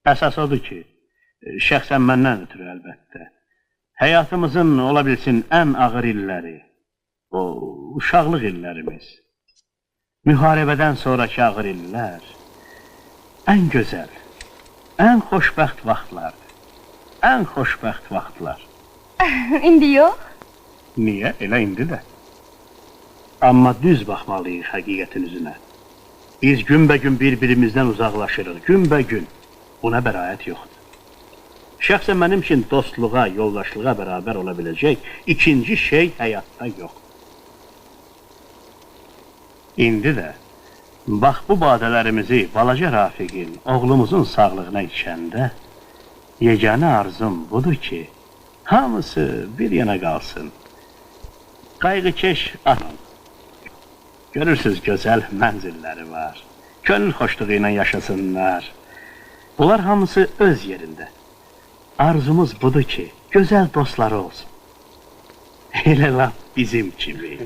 Əsas odur ki, şəxsən məndən ötrü əlbəttə, həyatımızın ola bilsin ən ağır illəri, o uşaqlıq illərimiz, müharibədən sonraki ağır illər, ən gözəl, ən xoşbəxt vaxtlardır. Ən xoşbəxt vaxtlar. İndi yox. Niyə? Elə indi də. Amma düz baxmalıyıq həqiqətin üzünə. Biz günbəgün bir-birimizdən uzaqlaşırıq, günbəgün. Buna bəraət yoxdur. Şəxsən mənim üçün dostluğa, yoldaşlığa bərabər ola biləcək ikinci şey həyatda yoxdur. İndi də bax bu badələrimizi balaca Rafiqin, oğlumuzun sağlığına içəndə yeganə arzum budur ki, hamısı bir yana qalsın. Qayğıkeş atın. Görürsüz gözəl mənzilləri var. Könül xoşluğu ilə yaşasınlar. Bunlar hamısı öz yerində. Arzumuz budur ki, gözəl dostları olsun. Elə lap bizim kimi.